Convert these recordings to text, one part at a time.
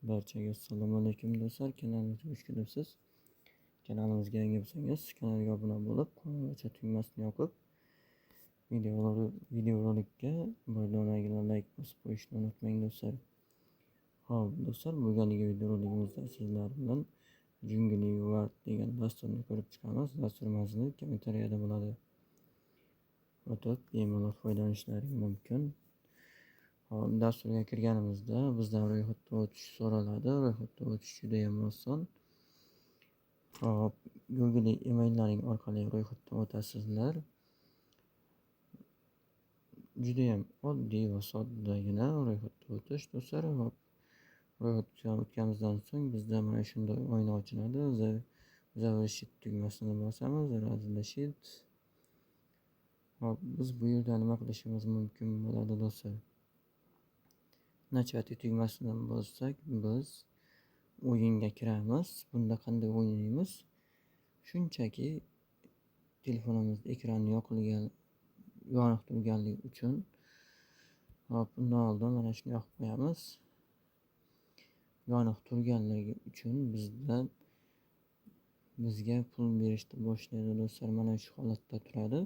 Barchaga assalomu alaykum do'stlar, kanalimizga xush kelibsiz. Kanalimizga yangi bo'lsangiz, kanalga obuna bo'lib, qo'ng'iroqcha tugmasini yoqib, videorolikka bir donagina layk bosib qo'yishni unutmang do'stlar. Xo'p, do'stlar, bugungi videorolikimizda sizlar bilan Jungli World degan dasturni ko'rib chiqamiz. Dastur mazni kommentariyada bo'ladi. O'tib, bemalol foydalanishlaring mumkin. Hop, dasturga kirganimizda bizdan ro'yxatdan o'tish so'raladi. Ro'yxatdan o'tish juda ham oson. Hop, Google emaillaring orqali ro'yxatdan o'tasizlar. Juda ham oddiy va soddagina ro'yxatdan o'tish do'stlar. Hop, ro'yxatdan o'tganimizdan so'ng bizda mana shunday oyna ochiladi. Завершить tugmasini bosamiz, разрешить. Hop, biz bu yerda nima qilishimiz mumkin bo'ladi do'stlar? Начать tugmasini bossak, biz o'yinga kiramiz. Bunda qanday o'ynaymiz? Shunchaki telefonimiz ekrani yoqilgan, yoniq turganligi uchun, hop, undan oldin mana shuni yoqib qo'yamiz. Yoniq turganligi uchun bizga pul berishni boshlaydi do'stlar. Mana shu holatda turadi.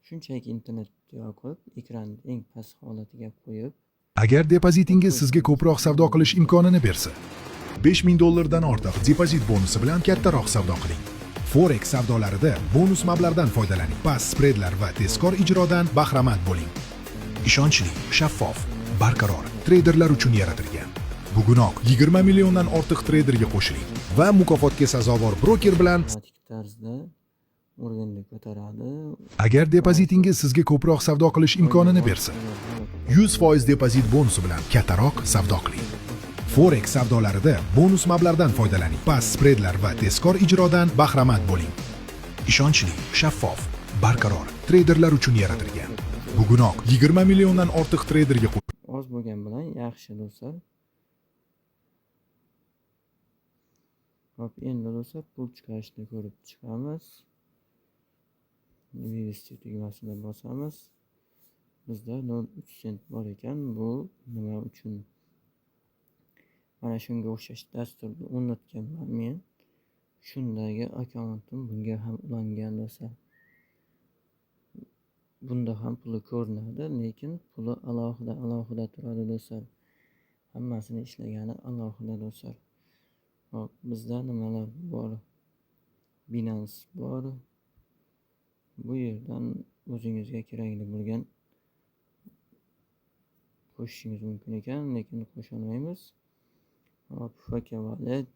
Shunchaki internetni yoqib, ekranni eng past holatiga qo'yib, Agar depozitingiz sizga ko'proq savdo qilish imkonini bersa, 5000 dollardan ortiq depozit bonusi bilan kattaroq savdo qiling. Forex savdolarida bonus mablag'dan foydalaning. Past spredlar va tezkor ijrodan bahramand bo'ling. Ishonchli, shaffof, barqaror treyderlar uchun yaratilgan. Bugunoq 20 milliondan ortiq treyderga qo'shiling va mukofotga sazovor broker bilan avtomatik tarzda уровень ni ko'taradi. Agar depozitingiz sizga ko'proq savdo qilish imkonini bersa, 100% depozit bonusi bilan kattaroq savdo qiling. Forex savdolarida bonus mablag'dan foydalaning. Past spredlar va tezkor ijrodan bahramand bo'ling. Ishonchli, shaffof, barqaror treyderlar uchun yaratilgan. Bugunoq 20 milliondan ortiq treyderga Oz bo'lgan bilan yaxshi do'stlar. Hop, endi do'stlar pul chiqarishni ko'rib chiqamiz. Вывести tugmasini bosamiz. Bizda 0.3 sent bor ekan. Bu nima uchun? Mana shunga o'xshash dasturni o'rnatganman men. Shundagi akkauntim bunga ham ulangan do'stlar. Bunda ham puli ko'rinadi, lekin puli alohida alohida turadi do'stlar. Hammasini ishlagani alohida do'stlar. Hop, bizda nimalar bor? Binance bor. Bu yerdan o'zingizga kerakli bo'lgan qo'shishingiz mumkin ekan, lekin qo'sha olmaymiz. Hop, FK Wallet,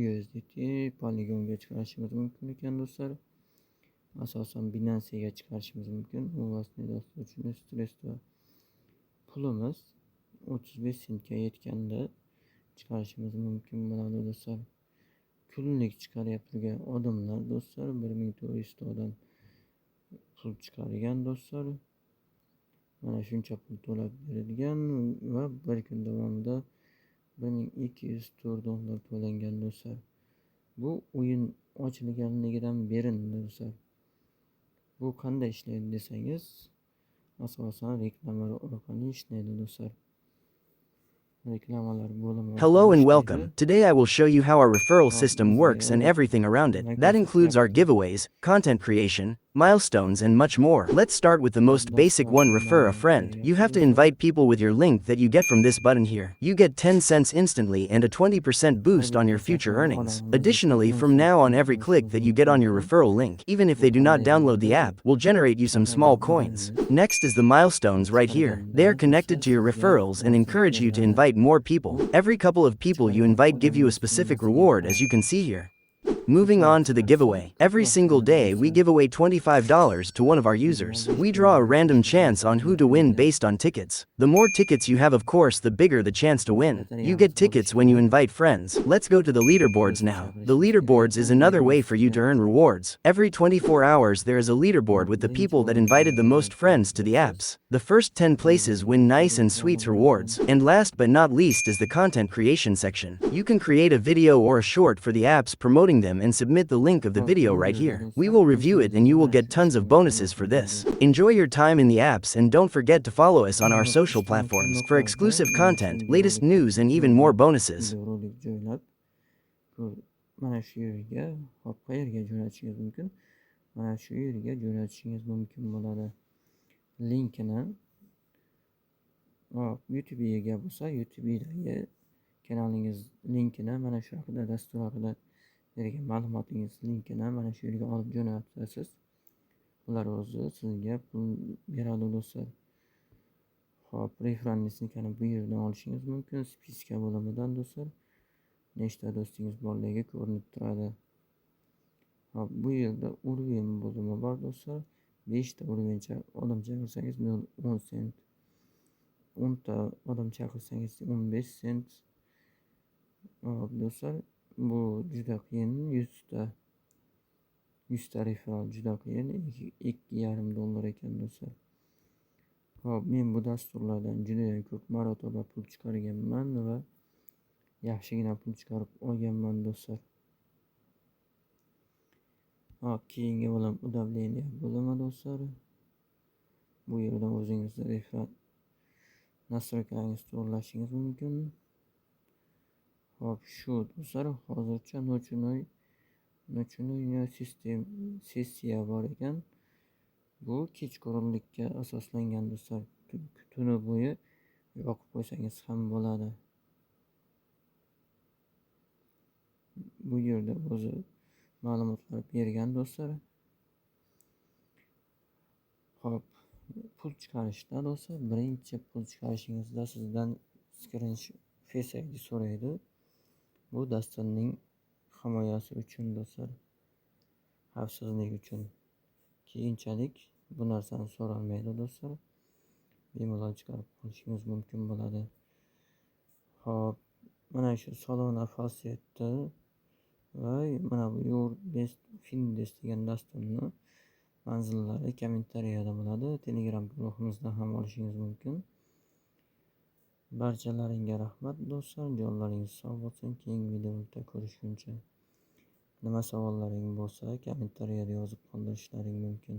USDT, Polygonga chiqarishimiz mumkin ekan do'stlar. Asosan Binance'ga chiqarishimiz mumkin. У вас недостаточно средства. Pulimiz 35 sentga yetganda chiqarishimiz mumkin bo'ladi do'stlar. Kunlik chiqaryapti turgan odamlar do'stlar, 1400 ta odam pul chiqargan do'stlar. Mana shuncha pul to'lab berilgan va bir kun davomida 1204 dollar to'langan do'stlar. Bu o'yin ochilganligidan beri do'stlar. Bu qanday ishlaydi desangiz, asosan reklamalar orqali ishlaydi do'stlar. Reklamalar bo'limi Hello orqali and ishlaydi. Welcome. Today I will show you how our referral system works and everything around it. That includes our giveaways, content creation, milestones, and much more. Let's start with the most basic one: refer a friend. You have to invite people with your link that you get from this button here. You get 10 cents instantly and a 20% boost on your future earnings. Additionally, from now on, every click that you get on your referral link, even if they do not download the app, will generate you some small coins. Next is the milestones right here. They are connected to your referrals and encourage you to invite more people. Every couple of people you invite give you a specific reward, as you can see here. Moving on to the giveaway. Every single day we give away $25 to one of our users. We draw a random chance on who to win based on tickets. The more tickets you have, of course, the bigger the chance to win. You get tickets when you invite friends. Let's go to the leaderboards now. The leaderboards is another way for you to earn rewards. Every 24 hours there is a leaderboard with the people that invited the most friends to the apps. The first 10 places win nice and sweets rewards. And last but not least is the content creation section. You can create a video or a short for the apps promoting them them and submit the link of the video right here. We will review it and you will get tons of bonuses for this. Enjoy your time in the apps and don't forget to follow us on our social platforms for exclusive content, latest news and even more bonuses. Videorolik joylab, mana shu yerga, hop, qayerga jo'natishingiz mumkin? Mana shu yerga jo'natishingiz mumkin bo'ladi. Linkini, hop, YouTube'ga bo'lsa, YouTube'dagi kanalingiz linkini, mana shu haqida, dastur haqida bergan ma'lumotingiz linkini mana shu yerga olib jo'natasiz. Ular o'zi sizga pul beradi, do'stlar. Hop, реферальный ссылка ni bu yerdan olishingiz mumkin. Списка bo'limidan, do'stlar. Nechta do'stingiz borligi ko'rinib turadi. Hop, bu yerda уровень bo'limi bor, do'stlar. 5 ta уровень odam chaqirsangiz 0.10 sent. 10 ta odam chaqirsangiz 15 sent. Hop, do'stlar, bu juda qiyin. 100 ta, 100 ta referral juda qiyin. 2,5 dollar ekan, do'stlar. Hop, men bu dasturlardan judayam ko'p marotaba pul chiqarganman va yaxshigina pul chiqarib olganman, do'stlar. Hop, keyingi bo'lim удаление bo'limi, do'stlar. Bu yerdan o'zingizni referral настройка laringizni to'g'irlashingiz mumkin. Hop, shu, do'stlar, hozircha ночной систем sessiya bor ekan. Bu kechqurunlikka asoslangan, do'stlar. Tuni bo'yi yoqib qo'ysangiz ham bo'ladi. Bu yerda o'zi ma'lumotlar bergan, do'stlar. Hop, pul chiqarishda, do'stlar, birinchi pul chiqarishingizda sizdan screenshot Face ID so'raydi. Bu dasturning himoyasi uchun, do'stlar. Xavfsizlik uchun. Keyinchalik bu narsani so'ralmaydi, do'stlar. Bemalol chiqarib olishingiz mumkin bo'ladi. Hop, mana shu Solana Faucetni va mana bu Your Best Findes degan dasturni manzillari kommentariyada bo'ladi. Telegram guruhimizdan ham olishingiz mumkin. Barchalaringga rahmat, do'stlar. Jonlaringiz sog' bo'lsin. Keyingi videoda ko'rishguncha. Nima savollaring bo'lsa, kommentariyada yozib qoldirishlaring mumkin.